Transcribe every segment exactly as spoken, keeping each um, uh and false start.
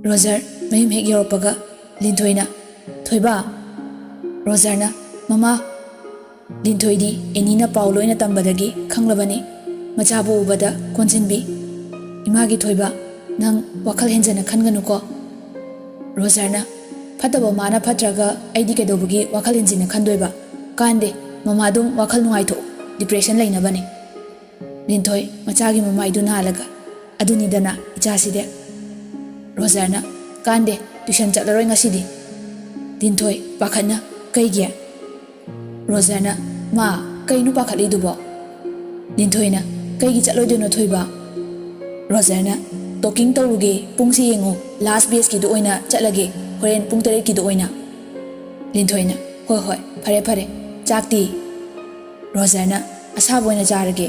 Roger ꯃꯌꯨꯝ ꯍꯦꯛ ꯌꯧꯔꯛꯄꯒ ꯂꯤꯟꯊꯣꯏꯅ, "ꯊꯣꯏꯕ!" ꯔꯣꯖꯔꯅ, "ꯃꯃꯥ!" ꯂꯤꯟꯊꯣꯏꯗꯤ ꯑꯦꯅꯤꯅ ꯄꯥꯎ ꯂꯣꯏꯅ ꯇꯝꯕꯗꯒꯤ ꯈꯪꯂꯕꯅꯤ ꯃꯆꯥꯕꯨ ꯎꯕꯗ ꯀꯣꯟꯁꯤꯟꯕꯤ꯫ "ꯏꯃꯥꯒꯤ ꯊꯣꯏꯕ, ꯅꯪ ꯋꯥꯈꯜ ꯍꯦꯟꯖꯅ ꯈꯟꯒꯅꯨꯀꯣ꯫" ꯔꯣꯖꯔꯅ, "ꯐꯠꯇꯕ ꯃꯥꯅ ꯐꯠꯇ꯭ꯔꯒ ꯑꯩꯗꯤ ꯀꯩꯗꯧꯕꯒꯤ ꯋꯥꯈꯜ ꯍꯦꯟꯖꯤꯟꯅ ꯈꯟꯗꯣꯏꯕ? ꯀꯥꯟꯗꯦ, ꯃꯃꯥ ꯑꯗꯨꯝ ꯋꯥꯈꯜ ꯅꯨꯡꯉꯥꯏꯊꯣꯛꯎ, ꯗꯤꯄ꯭ꯔꯦꯁꯟ ꯂꯩꯅꯕꯅꯦ꯫" ꯂꯤꯟꯊꯣꯏ ꯃꯆꯥꯒꯤ ꯃꯃꯥꯏꯗꯨ ꯅꯥꯜꯂꯒ, "ꯑꯗꯨꯅꯤꯗꯅ ꯏꯆꯥꯁꯤꯗꯤ꯫" ꯔꯣꯖꯔꯅ, "ꯀꯥꯟꯗꯦ, ꯇ꯭ꯌꯨꯁꯟ ꯆꯠꯂꯔꯣꯏ ꯉꯁꯤꯗꯤ꯫" ꯂꯤꯟꯊꯣꯏ ꯄꯥꯈꯠꯅ, "ꯀꯩꯒꯤ?" ꯔꯣꯖꯔꯅ, "ꯃꯥ, ꯀꯩꯅꯣ ꯄꯥꯈꯠꯂꯤꯗꯨꯕꯣ?" ꯂꯤꯟꯊꯣꯏꯅ, "ꯀꯩꯒꯤ ꯆꯠꯂꯣꯏꯗꯣꯏꯅꯣ ꯊꯣꯏꯕ?" ꯔꯣꯖꯔꯅ, "ꯇꯣꯀꯤꯡ ꯇꯧꯔꯨꯒꯦ, ꯄꯨꯡꯁꯦ ꯌꯦꯡꯉꯨ, ꯂꯥꯁ ꯕꯦꯁꯀꯤꯗꯨ ꯑꯣꯏꯅ ꯆꯠꯂꯒꯦ, ꯍꯣꯔꯦꯟ ꯄꯨꯡ ꯇꯔꯦꯠꯀꯤꯗꯨ ꯑꯣꯏꯅ꯫" ꯂꯤꯟꯊꯣꯏꯅ, "ꯍꯣꯏ ꯍꯣꯏ, ꯐꯔꯦ ꯐꯔꯦ꯫ ꯆꯥꯛꯇꯤ?" ꯔꯣꯖꯔꯅ, "ꯑꯁꯥꯕ ꯑꯣꯏꯅ ꯆꯥꯔꯒꯦ꯫"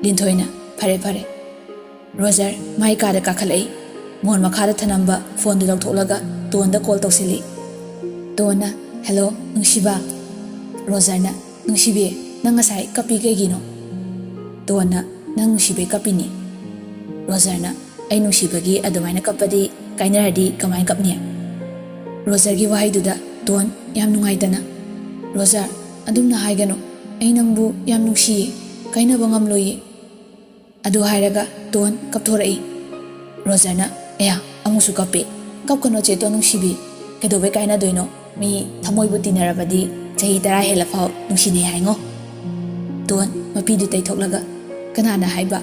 ꯂꯤꯟꯊꯣꯏꯅ, "ꯐꯔꯦ ꯐꯔꯦ꯫" ꯔꯣꯖꯔ ꯃꯥꯏ ꯀꯥꯗ ꯀꯥꯈꯠꯂꯛꯏ꯫ ꯃꯣꯟ ꯃꯈꯥꯗ ꯊꯅꯝꯕ ꯐꯣꯟꯗꯨ ꯂꯧꯊꯣꯛꯂꯒ ꯇꯣꯟꯗ ꯀꯣꯜ ꯇꯧꯁꯤꯜꯂꯤ꯫ ꯇꯣꯟꯅ, "ꯍꯦꯜꯂꯣ, ꯅꯨꯡꯁꯤꯕ꯫" ꯔꯣꯖꯔꯅ, "ꯅꯨꯡꯁꯤꯕꯤ, ꯅꯪ ꯉꯁꯥꯏ ꯀꯞꯄꯤ ꯀꯩꯒꯤꯅꯣ?" ꯇꯣꯟꯅ, "ꯅꯪ ꯅꯨꯡꯁꯤꯕꯩ ꯀꯞꯄꯤꯅꯤ꯫" ꯔꯣꯖꯔꯅ, "ꯑꯩ ꯅꯨꯡꯁꯤꯕꯒꯤ ꯑꯗꯨꯃꯥꯏꯅ ꯀꯞꯄꯗꯤ ꯀꯥꯏꯅꯔꯗꯤ ꯀꯃꯥꯏꯅ ꯀꯞꯅꯤ?" ꯔꯣꯖꯔꯒꯤ ꯋꯥꯍꯩꯗꯨꯗ ꯇꯣꯟ ꯌꯥꯝ ꯅꯨꯡꯉꯥꯏꯇꯅ, "ꯔꯣꯖꯔ, ꯑꯗꯨꯝꯅ ꯍꯥꯏꯒꯅꯨ꯫ ꯑꯩ ꯅꯪꯕꯨ ꯌꯥꯝ ꯅꯨꯡꯁꯤꯌꯦ꯫ ꯀꯥꯏꯅꯕ ꯉꯝꯂꯣꯏꯌꯦ꯫" ꯑꯗꯨ ꯍꯥꯏꯔꯒ ꯇꯣꯟ ꯀꯞꯊꯣꯔꯛꯏ꯫ ꯔꯣꯖꯔꯅ, "ꯑꯌꯥ, ꯑꯃꯨꯛꯁꯨ ꯀꯞꯄꯦ꯫ ꯀꯞꯀꯅꯣ ꯆꯦ ꯇꯣꯟ ꯅꯨꯡꯁꯤꯕꯤ꯫ ꯀꯩꯗꯧꯕꯩ ꯀꯥꯏꯅꯗꯣꯏꯅꯣ? ꯃꯤ ꯊꯃꯣꯏꯕꯨ ꯇꯤꯟꯅꯔꯕꯗꯤ ꯆꯍꯤ ꯇꯔꯥ ꯍꯦꯜꯂ ꯐꯥꯎ ꯅꯨꯡꯁꯤꯅꯩ ꯍꯥꯏꯉꯣ꯫" ꯇꯣꯟ ꯃꯄꯤꯗꯨ ꯇꯩꯊꯣꯛꯂꯒ, "ꯀꯅꯥꯅ ꯍꯥꯏꯕ?"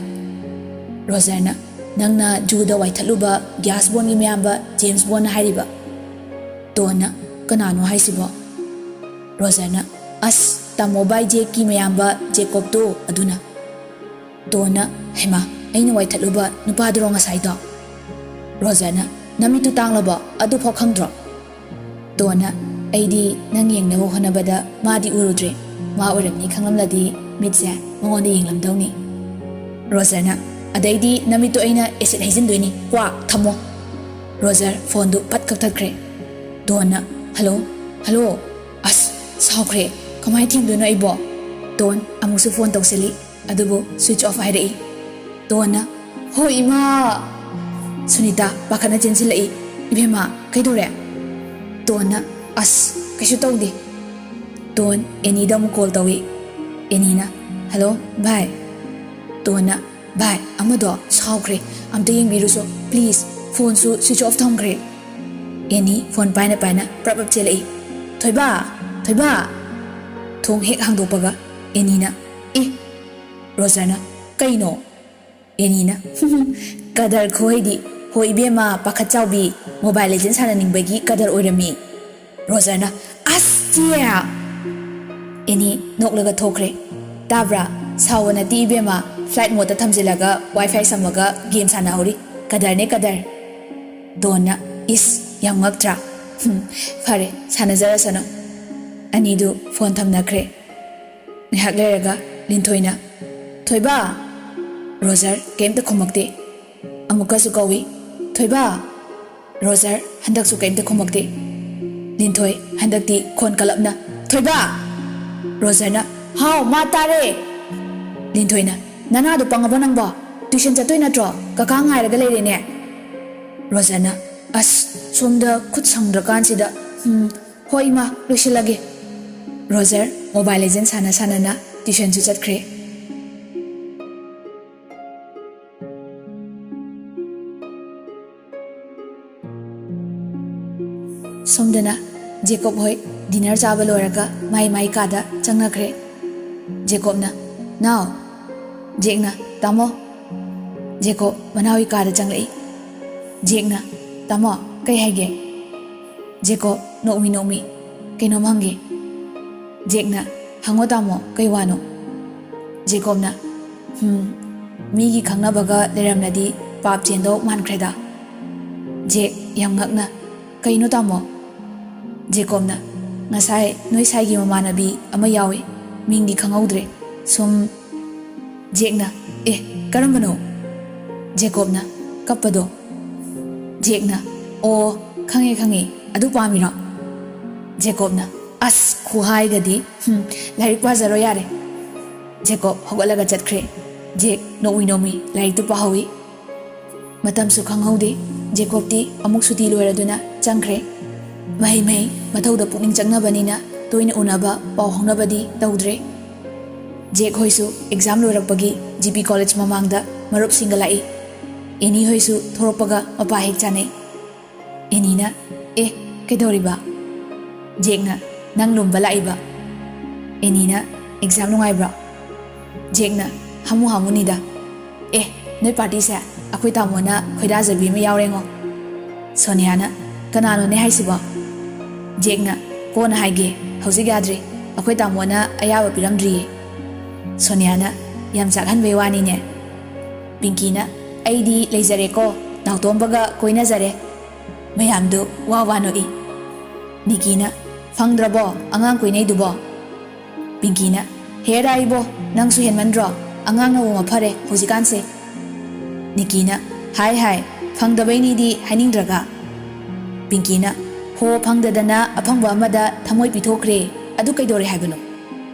ꯔꯣꯖꯔꯅ, "ꯅꯪꯅ ꯖꯨꯗ ꯋꯥꯏꯊꯠꯂꯨꯕ ꯒ꯭ꯌꯥꯁ ꯕꯣꯟꯒꯤ ꯃꯌꯥꯝꯕ ꯖꯦꯝꯁ ꯕꯣꯟꯅ ꯍꯥꯏꯔꯤꯕ꯫" ꯇꯣꯟꯅ, "ꯀꯅꯥꯅꯣ ꯍꯥꯏꯁꯤꯕꯣ?" ꯔꯣꯖꯔꯅ, "ꯑꯁ, ꯇꯥꯃꯣ ꯕꯥꯏ ꯖꯦꯛꯀꯤ ꯃꯌꯥꯝꯕ ꯖꯦꯀꯣꯕꯇꯣ, ꯑꯗꯨꯅ꯫" ꯇꯣꯟꯅ, "ꯍꯩꯃꯥ, ꯑꯩꯅ ꯋꯥꯏꯊꯠꯂꯨꯕ ꯅꯨꯄꯥꯗꯨꯔꯣ ꯉꯁꯥꯏꯗꯣ?" ꯔꯣꯖꯔꯅ, "ꯅꯃꯤꯠꯇꯨ ꯇꯥꯡꯂꯕꯣ? ꯑꯗꯨꯐꯥꯎ ꯈꯪꯗ꯭ꯔꯣ?" ꯇꯣꯟꯅ, "ꯑꯩꯗꯤ ꯅꯪ ꯌꯦꯡꯅꯕ ꯍꯣꯠꯅꯕꯗ ꯃꯥꯗꯤ ꯎꯔꯨꯗ꯭ꯔꯦ꯫ ꯃꯥ ꯑꯣꯏꯔꯝꯅꯤ ꯈꯪꯂꯝꯂꯗꯤ ꯃꯤꯠꯁꯦ ꯃꯉꯣꯟꯗ ꯌꯦꯡꯂꯝꯗꯧꯅꯤ꯫" ꯔꯣꯖꯔꯅ, "ꯑꯗꯩꯗꯤ ꯅꯃꯤꯠꯇꯣ ꯑꯩꯅ ꯑꯦꯁꯤꯠ ꯍꯩꯖꯤꯟꯗꯣꯏꯅꯤ꯫ ꯀ꯭ꯋꯥ ꯊꯝꯃꯣ꯫" ꯔꯣꯖꯔ ꯐꯣꯟꯗꯨ ꯄꯠ ꯀꯛꯊꯠꯈ꯭ꯔꯦ꯫ ꯇꯣꯟꯅ, "ꯍꯜꯂꯣ, ꯍꯜꯂꯣ꯫" "ꯑꯁ, ꯁꯥꯎꯈ꯭ꯔꯦ꯫ ꯀꯃꯥꯏꯅ ꯊꯦꯝꯗꯣꯏꯅꯣ ꯑꯩꯕꯣ?" ꯇꯣꯟ ꯑꯃꯨꯛꯁꯨ ꯐꯣꯟ ꯇꯧꯁꯤꯜꯂꯤ꯫ ꯑꯗꯨꯕꯨ ꯁ꯭ꯋꯤꯆ ꯑꯣꯐ ꯍꯥꯏꯔꯛꯏ꯫ ꯇꯣꯟꯅ, "ꯍꯣ ꯏꯃꯥ!" ꯁꯨꯅꯤꯇꯥ ꯄꯥꯈꯠꯅ ꯆꯦꯟꯁꯤꯜꯂꯛꯏ꯫ "ꯏꯕꯦꯝꯃ, ꯀꯩꯗꯧꯔꯦ?" ꯇꯣꯟꯅ, "ꯑꯁ, ꯀꯩꯁꯨ ꯇꯧꯗꯦ꯫" ꯇꯣꯟ ꯑꯦꯅꯤꯗ ꯑꯃꯨꯛ ꯀꯣꯜ ꯇꯧꯏ꯫ ꯑꯦꯅꯤꯅ, "ꯍꯜꯂꯣ ꯚꯥꯏ꯫" ꯇꯣꯟꯅ, "ꯚꯥꯏ, ꯑꯃꯗꯣ ꯁꯥꯎꯈ꯭ꯔꯦ, ꯑꯝꯇ ꯌꯦꯡꯕꯤꯔꯨꯁꯣ ꯄ꯭ꯂꯤꯖ, ꯐꯣꯟꯁꯨ ꯁ꯭ꯋꯤꯆ ꯑꯣꯐ ꯊꯝꯈ꯭ꯔꯦ꯫" ꯑꯦꯅꯤ ꯐꯣꯟ ꯄꯥꯏꯅ ꯄꯥꯏꯅ ꯄ꯭ꯔꯞ ꯄ꯭ꯔꯞ ꯆꯦꯜꯂꯛꯏ꯫ "ꯊꯣꯏꯕ! ꯊꯣꯏꯕ!" ꯊꯣꯡ ꯍꯦꯛ ꯍꯥꯡꯗꯣꯛꯄꯒ ꯑꯦꯅꯤꯅ, "ꯑꯦ!" ꯔꯣꯖꯔꯅ, "ꯀꯩꯅꯣ?" ꯑꯦꯅꯤꯅ, "ꯀꯗꯔ ꯈꯨꯍꯩꯗꯤ꯫ ꯍꯣꯏ ꯏꯕꯦꯝꯃ, ꯄꯥꯈꯠ ꯆꯥꯎꯕꯤ, ꯃꯣꯕꯥꯏꯜ ꯂꯦꯖꯦꯟ ꯁꯥꯟꯅꯅꯤꯡꯕꯒꯤ ꯀꯗꯔ ꯑꯣꯏꯔꯝꯃꯤ꯫" ꯔꯣꯖꯔꯅ, "ꯑꯁ ꯆꯦ!" ꯑꯦꯅꯤ ꯅꯣꯛꯂꯒ ꯊꯣꯛꯈ꯭ꯔꯦ꯫ "ꯇꯥꯕ꯭ꯔꯥ? ꯁꯥꯎꯕ ꯅꯠꯇꯦ ꯏꯕꯦꯝꯃ, ꯐ꯭ꯂꯥꯏꯠ ꯃꯣꯗꯇ ꯊꯝꯖꯤꯜꯂꯒ ꯋꯥꯏ ꯐꯥꯏ ꯁꯝꯃꯒ ꯒꯦꯝ ꯁꯥꯟꯅꯍꯧꯔꯤ꯫ ꯀꯗꯔꯅꯦ ꯀꯗꯔ꯫" ꯗꯣꯟꯅ, "ꯏꯁ, ꯌꯥꯝ ꯉꯛꯇ꯭ꯔꯥ? ꯍꯨꯝ, ꯐꯔꯦ, ꯁꯥꯟꯅꯖꯔꯁꯅꯨ꯫" ꯑꯅꯤꯗꯨ ꯐꯣꯟ ꯊꯝꯅꯈ꯭ꯔꯦ꯫ ꯉꯥꯏꯍꯥꯛ ꯂꯩꯔꯒ ꯂꯤꯟꯊꯣꯏꯅ, "ꯊꯣꯏꯕ!" ꯔꯣꯖꯔ ꯀꯩꯝꯇ ꯈꯨꯝꯃꯛꯇꯦ꯫ ꯑꯃꯨꯛꯀꯁꯨ ꯀꯧꯏ, "ꯊꯣꯏꯕ!" ꯔꯣꯖꯔ ꯍꯟꯗꯛꯁꯨ ꯀꯩꯝꯇ ꯈꯨꯝꯃꯛꯇꯦ꯫ ꯂꯤꯟꯊꯣꯏ ꯍꯟꯗꯛꯇꯤ ꯈꯣꯟ ꯀꯜꯂꯞꯅ, "ꯊꯣꯏꯕ!" ꯔꯣꯖꯔꯅ, "ꯍꯥꯎ, ꯃꯥ ꯇꯥꯔꯦ!" ꯂꯤꯟꯊꯣꯏꯅ, "ꯅꯅꯥꯗꯣ ꯄꯪꯉꯕꯣ ꯅꯪꯕꯣ? ꯇ꯭ꯌꯨꯁꯟ ꯆꯠꯇꯣꯏ ꯅꯠꯇ꯭ꯔꯣ? ꯀꯀꯥ ꯉꯥꯏꯔꯒ ꯂꯩꯔꯦꯅꯦ꯫" ꯔꯣꯖꯔꯅ, "ꯑꯁ, ꯁꯣꯝꯗ ꯈꯨꯠ ꯁꯪꯗ꯭ꯔꯀꯥꯟꯁꯤꯗ꯫ ꯎꯝ, ꯍꯣꯏ ꯏꯃꯥ, ꯂꯣꯏꯁꯤꯜꯂꯒꯦ꯫" ꯔꯣꯖꯔ ꯃꯣꯕꯥꯏꯜ ꯂꯦꯖꯦꯟ ꯁꯥꯟꯅ ꯁꯥꯟꯅꯅ ꯇ꯭ꯌꯨꯁꯟꯁꯨ ꯆꯠꯈ꯭ꯔꯦ꯫ ꯁꯣꯝꯗꯅ ꯖꯦꯀꯣꯕ ꯍꯣꯏ ꯗꯤꯅꯔ ꯆꯥꯕ ꯂꯣꯏꯔꯒ ꯃꯥꯏ ꯃꯥꯏ ꯀꯥꯗ ꯆꯪꯅꯈ꯭ꯔꯦ꯫ ꯖꯦꯀꯣꯕꯅ, "ꯅꯥꯎ꯫" ꯖꯦꯛꯅ, "ꯇꯥꯃꯣ꯫" ꯖꯦꯀꯣꯕ ꯃꯅꯥꯎꯒꯤ ꯀꯥꯗ ꯆꯪꯂꯛꯏ꯫ ꯖꯦꯛꯅ, "ꯇꯥꯃꯣ, ꯀꯩ ꯍꯥꯏꯒꯦ?" ꯖꯦꯀꯣꯕ ꯅꯣꯛꯃꯤ ꯅꯣꯛꯃꯤ, "ꯀꯩꯅꯣꯝ ꯍꯪꯒꯦ꯫" ꯖꯦꯛꯅ, "ꯍꯪꯉꯣ ꯇꯥꯃꯣ, ꯀꯩ ꯋꯥꯅꯣ?" ꯖꯦꯀꯣꯕꯅ, "ꯍꯝ, ꯃꯤꯒꯤ ꯈꯪꯅꯕꯒ ꯂꯩꯔꯝꯂꯗꯤ ꯄꯥꯞ ꯆꯦꯟꯗꯧ ꯃꯥꯟꯈ꯭ꯔꯦꯗ꯫" ꯖꯦꯛ ꯌꯥꯝ ꯉꯛꯅ, "ꯀꯩꯅꯣ ꯇꯥꯃꯣ?" ꯖꯦꯀꯣꯕꯅ, "ꯉꯁꯥꯏ ꯅꯣꯏ ꯁꯥꯏꯒꯤ ꯃꯃꯥꯟꯅꯕꯤ ꯑꯃ ꯌꯥꯎꯏ, ꯃꯤꯡꯗꯤ ꯈꯪꯍꯧꯗ꯭ꯔꯦ, ꯁꯨꯝ꯫" ꯖꯦꯛꯅ, "ꯑꯦ, ꯀꯔꯝꯕꯅꯣ?" ꯖꯦꯀꯣꯕꯅ, "ꯀꯞꯄꯗꯣ꯫" ꯖꯦꯛꯅ, "ꯑꯣ, ꯈꯪꯉꯦ, ꯈꯪꯉꯦ, ꯑꯗꯨ ꯄꯥꯝꯃꯤꯔꯣ?" ꯖꯦꯀꯣꯕꯅ, "ꯑꯁ, ꯈꯨꯍꯥꯏꯒꯗꯤ, ꯍꯨꯝ, ꯂꯥꯏꯔꯤꯛ ꯄꯥꯖꯔꯣ ꯌꯥꯔꯦ꯫" ꯖꯦꯀꯣꯕ ꯍꯧꯒꯠꯂꯒ ꯆꯠꯈ꯭ꯔꯦ꯫ ꯖꯦꯛ ꯅꯣꯡꯃꯤ ꯅꯣꯡꯃꯤ ꯂꯥꯏꯔꯤꯛꯇꯨ ꯄꯥꯍꯧꯏ꯫ ꯃꯇꯝꯁꯨ ꯈꯪꯍꯧꯗꯦ꯫ ꯖꯦꯀꯣꯕꯇꯤ ꯑꯃꯨꯛ ꯁꯨꯇꯤ ꯂꯣꯏꯔꯗꯨꯅ ꯆꯪꯈ꯭ꯔꯦ꯫ ꯃꯍꯩ ꯃꯍꯩ ꯃꯊꯧꯗ ꯄꯨꯛꯅꯤꯡ ꯆꯪꯅꯕꯅꯤꯅ ꯇꯣꯏꯅ ꯎꯅꯕ, ꯄꯥꯎ ꯐꯥꯎꯅꯕꯗꯤ ꯇꯧꯗ꯭ꯔꯦ꯫ ꯖꯦꯛ ꯍꯣꯏꯁꯨ ꯑꯦꯛꯖꯥꯝ ꯂꯣꯏꯔꯛꯄꯒꯤ ꯖꯤ ꯄꯤ ꯀꯣꯂꯦꯖ ꯃꯃꯥꯡꯗ ꯃꯔꯨꯞꯁꯤꯡꯒ ꯂꯥꯛꯏ꯫ ꯑꯦꯅꯤ ꯍꯣꯏꯁꯨ ꯊꯣꯔꯛꯄꯒ ꯃꯄꯥ ꯍꯦꯛ ꯆꯥꯅꯩ꯫ ꯑꯦꯅꯤꯅ, "ꯑꯦ, ꯀꯩꯗꯧꯔꯤꯕ?" ꯖꯦꯛꯅ, "ꯅꯪ ꯂꯨꯝꯕ ꯂꯥꯛꯏꯕ꯫" ꯑꯦꯅꯤꯅ, "ꯑꯦꯛꯖꯥꯝ ꯅꯨꯡꯉꯥꯏꯕ꯭ꯔꯣ?" ꯖꯦꯛꯅ, "ꯍꯥꯃꯨ ꯍꯥꯃꯨꯅꯤꯗ꯫ ꯑꯦ, ꯅꯣꯏ ꯄꯥꯔꯇꯤꯁꯦ ꯑꯩꯈꯣꯏ ꯇꯥꯃꯣꯅ ꯈꯣꯏꯗꯥꯖꯕꯤ ꯑꯃ ꯌꯥꯎꯔꯦꯉꯣ꯫" ꯁꯣꯅꯤꯌꯥꯅ, "ꯀꯅꯥꯅꯣꯅꯦ ꯍꯥꯏꯁꯤꯕꯣ?" ꯖꯦꯛꯅ, "ꯀꯣꯟꯅ ꯍꯥꯏꯒꯦ, ꯍꯧꯖꯤꯛ ꯌꯥꯗ꯭ꯔꯤ, ꯑꯩꯈꯣꯏ ꯇꯥꯃꯣꯅ ꯑꯌꯥꯕ ꯄꯤꯔꯝꯗ꯭ꯔꯤꯌꯦ꯫" ꯁꯣꯅꯤꯌꯥꯅ, "ꯌꯥꯝ ꯆꯥꯛꯍꯟꯕꯩ ꯋꯥꯅꯤꯅꯦ꯫" ꯄꯤꯡꯀꯤꯅ, "ꯑꯩꯗꯤ ꯂꯩꯖꯔꯦꯀꯣ, ꯅꯥꯎꯇꯣꯝꯕꯒ ꯀꯣꯏꯅꯖꯔꯦ꯫" ꯃꯌꯥꯝꯗꯨ ꯋꯥ ꯋꯥ ꯅꯣꯛꯏ꯫ ꯅꯤꯀꯤꯅ, "ꯐꯪꯗ꯭ꯔꯕꯣ ꯑꯉꯥꯡ ꯀꯣꯏꯅꯩꯗꯨꯕꯣ?" ꯄꯤꯡꯀꯤꯅ, "ꯍꯦꯔꯥ ꯏꯕꯣ, ꯅꯪꯁꯨ ꯍꯦꯟꯃꯟꯗ꯭ꯔꯣ? ꯑꯉꯥꯡꯅꯕꯨ ꯃꯐꯔꯦ ꯍꯧꯖꯤꯛꯀꯥꯟꯁꯦ꯫" ꯅꯤꯀꯤꯅ, "ꯍꯥꯏ ꯍꯥꯏ, ꯐꯪꯗꯕꯩꯅꯤꯗꯤ ꯍꯥꯏꯅꯤꯡꯗ꯭ꯔꯒ꯫" ꯄꯤꯡꯀꯤꯅ, "ꯍꯣ, ꯐꯪꯗꯗꯅ ꯑꯐꯪꯕ ꯑꯃꯗ ꯊꯃꯣꯏ ꯄꯤꯊꯣꯛꯈ꯭ꯔꯦ, ꯑꯗꯨ ꯀꯩꯗꯧꯔꯦ ꯍꯥꯏꯕꯅꯣ?"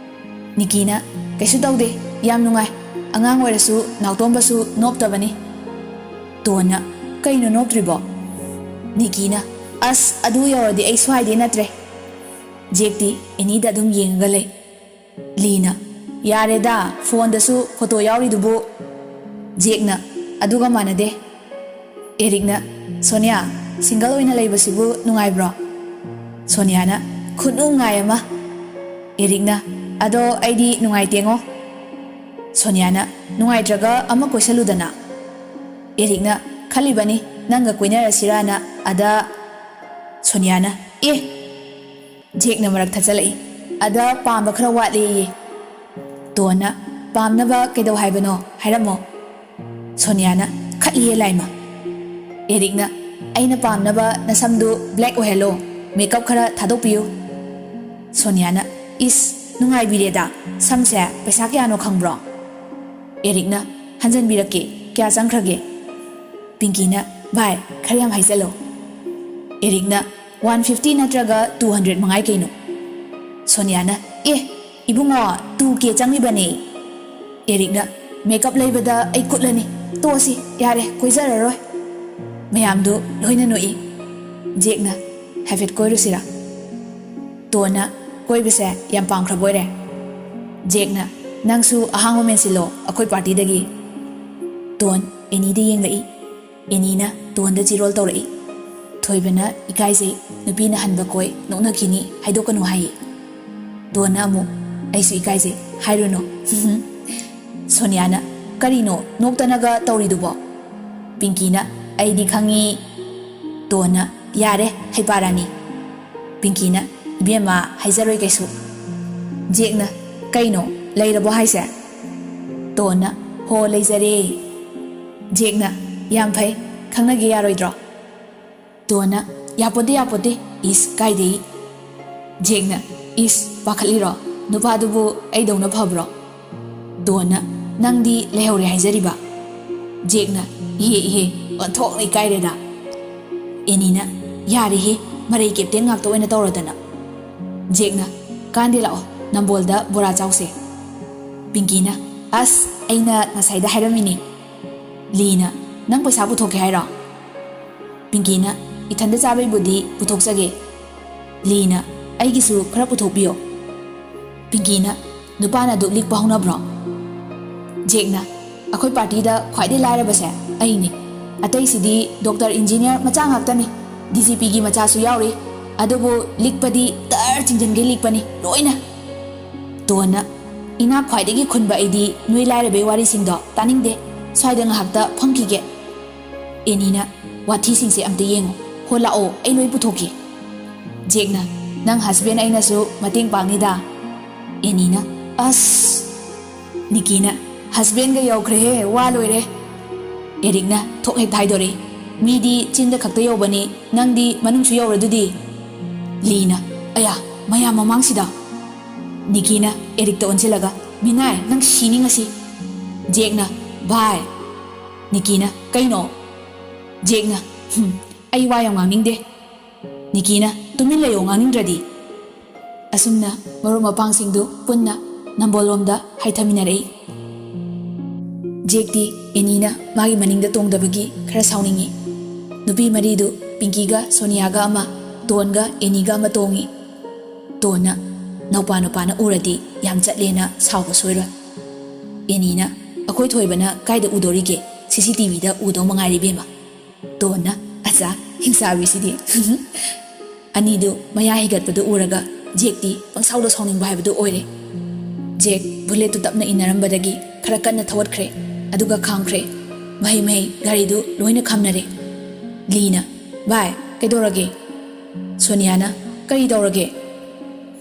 ꯅꯤꯀꯤꯅ, "ꯀꯩꯁꯨ ꯇꯧꯗꯦ, ꯌꯥꯝ ꯅꯨꯡꯉꯥꯏ꯫ ꯑꯉꯥꯡ ꯑꯣꯏꯔꯁꯨ ꯅꯥꯎꯇꯣꯝꯕꯁꯨ ꯅꯣꯞꯇꯕꯅꯤ꯫" ꯇꯣꯟꯅ, "ꯀꯩꯅꯣ ꯅꯣꯞꯇ꯭ꯔꯤꯕꯣ?" ꯅꯤꯀꯤꯅ, "ꯑꯁ, ꯑꯗꯨ ꯌꯧꯔꯗꯤ ꯑꯩ ꯁ꯭ꯋꯥꯏꯗꯩ ꯅꯠꯇ꯭ꯔꯦ꯫" ꯖꯦꯛꯇꯤ ꯑꯦꯅꯤꯗ ꯑꯗꯨꯝ ꯌꯦꯡꯉꯒ ꯂꯩ꯫ ꯂꯤꯅ, "ꯌꯥꯔꯦꯗ, ꯐꯣꯟꯗꯁꯨ ꯐꯣꯇꯣ ꯌꯥꯎꯔꯤꯗꯨꯕꯨ꯫" ꯖꯦꯛꯅ, "ꯑꯗꯨꯒ ꯃꯥꯟꯅꯗꯦ꯫" ꯑꯦꯔꯤꯛꯅ, "ꯁꯣꯅꯤꯌꯥ, ꯁꯤꯡꯒꯜ ꯑꯣꯏꯅ ꯂꯩꯕꯁꯤꯕꯨ ꯅꯨꯡꯉꯥꯏꯕ꯭ꯔꯣ?" ꯁꯣꯅꯤꯌꯥꯅ, "ꯈꯨꯅꯨꯡꯉꯥꯏ ꯑꯃ꯫" ꯑꯦꯔꯤꯛꯅ, "ꯑꯗꯣ ꯑꯩꯗꯤ ꯅꯨꯡꯉꯥꯏꯇꯦꯉꯣ꯫" ꯁꯣꯅꯤꯌꯥꯅ, "ꯅꯨꯡꯉꯥꯏꯇ꯭ꯔꯒ ꯑꯃ ꯀꯣꯏꯁꯜꯂꯨꯗꯅ꯫" ꯑꯦꯔꯤꯛꯅ, "ꯈꯜꯂꯤꯕꯅꯤ ꯅꯪꯒ ꯀꯣꯏꯅꯔꯁꯤꯔꯥꯅ, ꯑꯗ꯫" ꯁꯣꯅꯤꯌꯥꯅ, "ꯑꯦ!" ꯖꯦꯛꯅ ꯃꯔꯛ ꯊꯠꯆꯜꯂꯛꯏ, "ꯑꯗ ꯄꯥꯝꯕ ꯈꯔ ꯋꯥꯠꯂꯦꯌꯦ꯫" ꯇꯣꯟꯅ, "ꯄꯥꯝꯅꯕ ꯀꯩꯗꯧ ꯍꯥꯏꯕꯅꯣ? ꯍꯥꯏꯔꯝꯃꯣ꯫" ꯁꯣꯅꯤꯌꯥꯅ, "ꯈꯠꯂꯤꯍꯦ ꯂꯥꯏꯃ꯫" ꯑꯦꯔꯤꯛꯅ, "ꯑꯩꯅ ꯄꯥꯝꯅꯕ ꯅꯁꯝꯗꯨ ꯕ꯭ꯂꯦꯛ ꯑꯣꯏꯍꯜꯂꯣ, ꯃꯦꯀꯞ ꯈꯔ ꯊꯥꯗꯣꯛꯄꯤꯌꯨ꯫" ꯁꯣꯅꯤꯌꯥꯅ, "ꯏꯁ, ꯅꯨꯡꯉꯥꯏꯕꯤꯔꯦꯗ, ꯁꯝꯁꯦ ꯄꯩꯁꯥ ꯀꯌꯥꯅꯣ ꯈꯪꯕ꯭ꯔꯣ?" ꯑꯦꯔꯤꯛꯅ, "ꯍꯟꯖꯟꯕꯤꯔꯛꯀꯦ, ꯀꯌꯥ ꯆꯪꯈ꯭ꯔꯒꯦ?" ꯄꯤꯡꯀꯤꯅ, "ꯚꯥꯏ, ꯈꯔ ꯌꯥꯝ ꯍꯥꯏꯖꯜꯂꯣ꯫" ꯑꯦꯔꯤꯛꯅ, "ꯋꯥꯟ ꯐꯤꯐꯇꯤ ꯅꯠꯇ꯭ꯔꯒ ꯇꯨ ꯍꯟꯗ꯭ꯔꯦꯗ ꯃꯉꯥꯏ ꯀꯩꯅꯣ?" ꯁꯣꯅꯤꯌꯥꯅ, "ꯑꯦ, ꯏꯕꯨꯡꯉꯣ, ꯇꯨ ꯀꯦ ꯆꯪꯉꯤꯕꯅꯦ꯫" ꯑꯦꯔꯤꯛꯅ, "ꯃꯦꯀꯞ ꯂꯩꯕꯗ ꯑꯩ ꯀꯨꯠꯂꯅꯤ, "ꯇꯣꯛꯑꯁꯤ, ꯌꯥꯔꯦ, ꯀꯣꯏꯖꯔꯔꯣꯏ"꯫ ꯃꯌꯥꯝꯗꯨ ꯂꯣꯏꯅ ꯅꯣꯛꯏ꯫ ꯖꯦꯛꯅ, "ꯍꯥꯏꯐꯦꯠ ꯀꯣꯏꯔꯨꯁꯤꯔꯥ?" ꯇꯣꯟꯅ, "ꯀꯣꯏꯕꯁꯦ ꯌꯥꯝ ꯄꯥꯝꯈ꯭ꯔꯕ ꯑꯣꯏꯔꯦ"꯫ ꯖꯦꯛꯅ, "ꯅꯪꯁꯨ ꯑꯍꯥꯡꯕ ꯃꯦꯟꯁꯤꯜꯂꯣ ꯑꯩꯈꯣꯏ ꯄꯥꯔꯇꯤꯗꯒꯤ"꯫ ꯇꯣꯟ ꯑꯦꯅꯤꯗ ꯌꯦꯡꯂꯛꯏ꯫ ꯑꯦꯅꯤꯅ ꯇꯣꯟꯗ ꯆꯤꯔꯣꯜ ꯇꯧꯔꯛꯏ꯫ ꯊꯣꯏꯕꯅ ꯏꯀꯥꯏꯖꯩ, ꯅꯨꯄꯤꯅ ꯍꯟꯕ ꯀꯣꯏ ꯅꯣꯛꯅꯈꯤꯅꯤ, ꯍꯥꯏꯗꯣꯛꯀꯅꯨ ꯍꯥꯏꯌꯦ꯫ ꯇꯣꯟꯅ ꯑꯃꯨꯛ, "ꯑꯩꯁꯨ ꯏꯀꯥꯏꯖꯩ, ꯍꯥꯏꯔꯨꯅꯨ"꯫ ꯁꯣꯅꯤꯌꯥꯅ, "ꯀꯔꯤꯅꯣ ꯅꯣꯛꯇꯅꯒ ꯇꯧꯔꯤꯗꯨꯕꯣ?" ꯄꯤꯡꯀꯤꯅ, "ꯑꯩꯗꯤ ꯈꯪꯉꯤ"꯫ ꯇꯣꯟꯅ, "ꯌꯥꯔꯦ, ꯍꯩꯄꯥ ꯔꯥꯅꯤ"꯫ ꯄꯤꯡꯀꯤꯅ, "ꯏꯕꯦꯝꯃ, ꯍꯥꯏꯖꯔꯣꯏ ꯀꯩꯁꯨ"꯫ ꯖꯦꯛꯅ, "ꯀꯩꯅꯣ, ꯂꯩꯔꯕꯣ ꯍꯥꯏꯁꯦ?" ꯇꯣꯟꯅ, "ꯍꯣ, ꯂꯩꯖꯔꯦ"꯫ ꯖꯦꯛꯅ, "ꯌꯥꯝ ꯐꯩ, ꯈꯪꯅꯒꯦ ꯌꯥꯔꯣꯏꯗ꯭ꯔꯣ?" ꯇꯣꯟꯅ, "ꯌꯥꯄꯣꯠꯇꯦ, ꯌꯥꯄꯣꯠꯇꯦ, ꯏꯁ, ꯀꯥꯏꯗꯩ?" ꯖꯦꯛꯅ, "ꯏꯁ, ꯄꯥꯈꯠꯂꯤꯔꯣ? ꯅꯨꯄꯥꯗꯨꯕꯨ ꯑꯩꯗꯧꯅ ꯐꯕ꯭ꯔꯣ?" ꯇꯣꯟꯅ, "ꯅꯪꯗꯤ ꯂꯩꯍꯧꯔꯦ ꯍꯥꯏꯖꯔꯤꯕ?" ꯖꯦꯛꯅ, "ꯏꯍꯦ, ꯏꯍꯦ, ꯑꯣꯟꯊꯣꯛꯅ ꯏꯀꯥꯏꯔꯦꯗ"꯫ ꯑꯦꯅꯤꯅ, "ꯌꯥꯔꯦꯍꯦ, ꯃꯔꯩ ꯀꯦꯞꯇꯦꯟ ꯉꯥꯛꯇ ꯑꯣꯏꯅ ꯇꯧꯔꯗꯅ"꯫ ꯖꯦꯛꯅ, "ꯀꯥꯟꯗꯦ, ꯂꯥꯛꯑꯣ, ꯅꯝꯕꯣꯜꯗ ꯕꯣꯔꯥ ꯆꯥꯎꯁꯦ"꯫ ꯄꯤꯡꯀꯤꯅ, "ꯑꯁ, ꯑꯩꯅ ꯉꯁꯥꯏꯗ ꯍꯥꯏꯔꯝꯃꯤꯅꯦ"꯫ ꯂꯤꯅ, "ꯅꯪ ꯄꯩꯁꯥ ꯄꯨꯊꯣꯛꯀꯦ ꯍꯥꯏꯔꯣ?" ꯄꯤꯡꯀꯤꯅ, "ꯏꯊꯟꯗ ꯆꯥꯕꯩꯕꯨꯗꯤ ꯄꯨꯊꯣꯛꯆꯒꯦ"꯫ ꯂꯤꯅ, "ꯑꯩꯒꯤꯁꯨ ꯈꯔ ꯄꯨꯊꯣꯛꯄꯤꯌꯣ"꯫ ꯄꯤꯡꯀꯤꯅ, "ꯅꯨꯄꯥꯅ ꯑꯗꯨꯛ ꯂꯤꯛꯄ ꯍꯧꯅꯕ꯭ꯔꯣ?" ꯖꯦꯛꯅ, "ꯑꯩꯈꯣꯏ ꯄꯥꯔꯇꯤꯗ ꯈ꯭ꯋꯥꯏꯗꯩ ꯂꯥꯏꯔꯕꯁꯦ ꯑꯩꯅꯤ꯫ ꯑꯇꯩꯁꯤꯗꯤ ꯗꯣꯛꯇꯔ, ꯏꯟꯖꯤꯅꯤꯌꯥꯔ ꯃꯆꯥ ꯉꯥꯛꯇꯅꯤ꯫ ꯗꯤ ꯖꯤ ꯄꯤꯒꯤ ꯃꯆꯥꯁꯨ ꯌꯥꯎꯔꯤ꯫ ꯑꯗꯨꯕꯨ ꯂꯤꯛꯄꯗꯤ ꯇꯔ ꯆꯤꯡꯖꯟꯒꯩ ꯂꯤꯛꯄꯅꯤ ꯂꯣꯏꯅ"꯫ ꯇꯣꯟꯅ, "ꯏꯅꯥꯛ ꯈ꯭ꯋꯥꯏꯗꯒꯤ ꯈꯨꯟꯕ ꯑꯩꯗꯤ ꯅꯣꯏ ꯂꯥꯏꯔꯕꯩ ꯋꯥꯔꯤꯁꯤꯡꯗꯣ ꯇꯥꯅꯤꯡꯗꯦ꯫ ꯁ꯭ꯋꯥꯏꯗ ꯉꯥꯏꯍꯥꯛꯇ ꯐꯝꯈꯤꯒꯦ"꯫ ꯑꯦꯅꯤꯅ, "ꯋꯥꯊꯤꯁꯤꯡꯁꯦ ꯑꯝꯇ ꯌꯦꯡꯉꯣ꯫ ꯍꯣ, ꯂꯥꯛꯑꯣ, ꯑꯩ ꯂꯣꯏ ꯄꯨꯊꯣꯛꯀꯦ"꯫ ꯖꯦꯛꯅ, "ꯅꯪ ꯍꯁꯕꯦꯟ ꯑꯩꯅꯁꯨ ꯃꯇꯦꯡ ꯄꯥꯡꯅꯤꯗ"꯫ ꯑꯦꯅꯤꯅ, "ꯑꯁ"꯫ ꯅꯤꯀꯤꯅ, "ꯍꯁꯕꯦꯟꯒ ꯌꯧꯈ꯭ꯔꯦꯍꯦ, ꯋꯥ ꯂꯣꯏꯔꯦ"꯫ ꯑꯦꯔꯤꯛꯅ ꯊꯣꯛ ꯍꯦꯛ ꯍꯥꯏꯗꯣꯔꯛꯏ, "ꯃꯤꯗꯤ ꯆꯤꯟꯗ ꯈꯛꯇ ꯌꯧꯕꯅꯤ, ꯅꯪꯗꯤ ꯃꯅꯨꯡꯁꯨ ꯌꯧꯔꯗꯨꯗꯤ"꯫ ꯂꯤꯅ, "ꯑꯌꯥ, ꯃꯌꯥꯝ ꯃꯃꯥꯡꯁꯤꯗ"꯫ ꯅꯤꯀꯤꯅ ꯑꯦꯔꯤꯛꯇ ꯑꯣꯟꯁꯤꯜꯂꯒ, "ꯃꯤꯅꯥꯏ, ꯅꯪ ꯁꯤꯅꯤ ꯉꯁꯤ"꯫ ꯖꯦꯛꯅ, "ꯚꯥꯏ"꯫ ꯅꯤꯀꯤꯅ, "ꯀꯩꯅꯣ?" ꯖꯦꯛꯅ, "ꯍꯨꯝ, ꯑꯩ ꯋꯥ ꯌꯥꯝ ꯉꯥꯡꯅꯤꯡꯗꯦ"꯫ ꯅꯤꯀꯤꯅ, "ꯇꯨꯃꯤꯟ ꯂꯩꯌꯣ, ꯉꯥꯡꯅꯤꯡꯗ꯭ꯔꯗꯤ"꯫ ꯑꯁꯨꯝꯅ ꯃꯔꯨꯞ ꯃꯄꯥꯡꯁꯤꯡꯗꯨ ꯄꯨꯟꯅ ꯅꯝꯕꯣꯜꯂꯣꯝꯗ ꯍꯥꯏꯊꯃꯤꯟꯅꯔꯛꯏ꯫ ꯖꯦꯛꯇꯤ ꯑꯦꯅꯤꯅ ꯃꯥꯒꯤ ꯃꯅꯤꯡꯗ ꯇꯣꯡꯗꯕꯒꯤ ꯈꯔ ꯁꯥꯎꯅꯤꯡꯉꯤ꯫ ꯅꯨꯄꯤ ꯃꯔꯤꯗꯨ ꯄꯤꯡꯀꯤꯒ ꯁꯣꯅꯤꯌꯥꯒ ꯑꯃ, ꯇꯣꯟꯒ ꯑꯦꯅꯤꯒ ꯑꯃ ꯇꯣꯡꯉꯤ꯫ ꯇꯣꯟꯅ, "ꯅꯧꯄꯥ ꯅꯨꯄꯥꯅ ꯎꯔꯗꯤ ꯌꯥꯝ ꯆꯠꯂꯦꯅ ꯁꯥꯎꯕ ꯁꯣꯏꯔꯣꯏ꯫" ꯑꯦꯅꯤꯅ, "ꯑꯩꯈꯣꯏ ꯊꯣꯏꯕꯅ ꯀꯥꯏꯗ ꯎꯗꯣꯔꯤꯒꯦ? ꯁꯤ ꯁꯤ ꯇꯤ ꯚꯤꯗ ꯎꯗꯧ ꯃꯉꯥꯏꯔꯦ ꯏꯕꯦꯝꯃ꯫" ꯇꯣꯟꯅ, "ꯑꯆꯥ, ꯍꯤꯡꯆꯥꯕꯤꯁꯤꯗꯤ꯫" ꯑꯅꯤꯗꯨ ꯃꯌꯥ ꯍꯤꯒꯠꯄꯗꯨ ꯎꯔꯒ ꯖꯦꯛꯇꯤ ꯄꯪꯁꯥꯎꯗ ꯁꯥꯎꯅꯤꯡꯕ ꯍꯥꯏꯕꯗꯨ ꯑꯣꯏꯔꯦ꯫ ꯖꯦꯛ ꯕꯨꯂꯦꯠꯇꯨ ꯇꯞꯅ ꯏꯟꯅꯔꯝꯕꯗꯒꯤ ꯈꯔ ꯀꯟꯅ ꯊꯧꯒꯠꯈ꯭ꯔꯦ, ꯑꯗꯨꯒ ꯈꯥꯝꯈ꯭ꯔꯦ꯫ ꯃꯍꯩ ꯃꯍꯩ ꯒꯥꯔꯤꯗꯨ ꯂꯣꯏꯅ ꯈꯥꯝꯅꯔꯦ꯫ ꯂꯤꯅ, "ꯚꯥꯏ, ꯀꯩꯗꯧꯔꯒꯦ?" ꯁꯣꯅꯤꯌꯥꯅ, "ꯀꯔꯤ ꯇꯧꯔꯒꯦ?"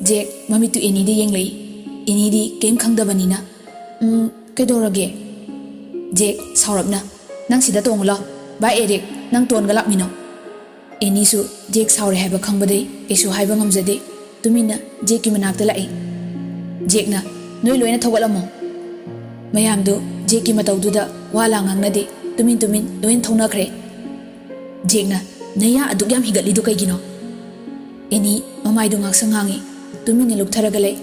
ꯖꯦꯛ ꯃꯃꯤꯠꯇꯨ ꯑꯦꯅꯤꯗ ꯌꯦꯡꯂꯛꯏ꯫ ꯑꯦꯅꯤꯗꯤ ꯀꯩꯝ ꯈꯪꯗꯕꯅꯤꯅ, "ꯎꯝ, ꯀꯩꯗꯧꯔꯒꯦ?" ꯖꯦꯛ ꯁꯥꯎꯔꯞꯅ, "ꯅꯪ ꯁꯤꯗ ꯇꯣꯡꯉꯨ ꯂꯥꯎ꯫ ꯚꯥꯏ ꯑꯦꯔꯤꯛ, ꯅꯪ ꯇꯣꯟꯒ ꯂꯥꯛꯃꯤꯟꯅꯧ꯫" ꯑꯦꯅꯤꯁꯨ ꯖꯦꯛ ꯁꯥꯎꯔꯦ ꯍꯥꯏꯕ ꯈꯪꯕꯗꯩ ꯀꯩꯁꯨ ꯍꯥꯏꯕ ꯉꯝꯖꯗꯦ꯫ ꯇꯨꯃꯤꯟꯅ ꯖꯦꯛꯀꯤ ꯃꯅꯥꯛꯇ ꯂꯥꯛꯏ꯫ ꯖꯦꯛꯅ, "ꯅꯣꯏ ꯂꯣꯏꯅ ꯊꯧꯒꯠꯂꯝꯃꯣ꯫" ꯃꯌꯥꯝꯗꯨ ꯖꯦꯛꯀꯤ ꯃꯇꯧꯗꯨꯗ ꯋꯥ ꯂꯥꯡ ꯉꯥꯡꯅꯗꯦ꯫ ꯇꯨꯃꯤꯟ ꯇꯨꯃꯤꯟ ꯂꯣꯏꯅ ꯊꯧꯅꯈ꯭ꯔꯦ꯫ ꯖꯦꯛꯅ, "ꯅꯌꯥ ꯑꯗꯨꯛ ꯌꯥꯝ ꯍꯤꯒꯠꯂꯤꯗꯨ ꯀꯩꯒꯤꯅꯣ?" ꯑꯦꯅꯤ ꯃꯃꯥꯏꯗꯨ ꯉꯥꯛꯁꯪ ꯉꯥꯡꯉꯤ꯫ ꯇꯨꯃꯤꯟꯅ ꯂꯨꯞꯊꯔꯒ ꯂꯩ꯫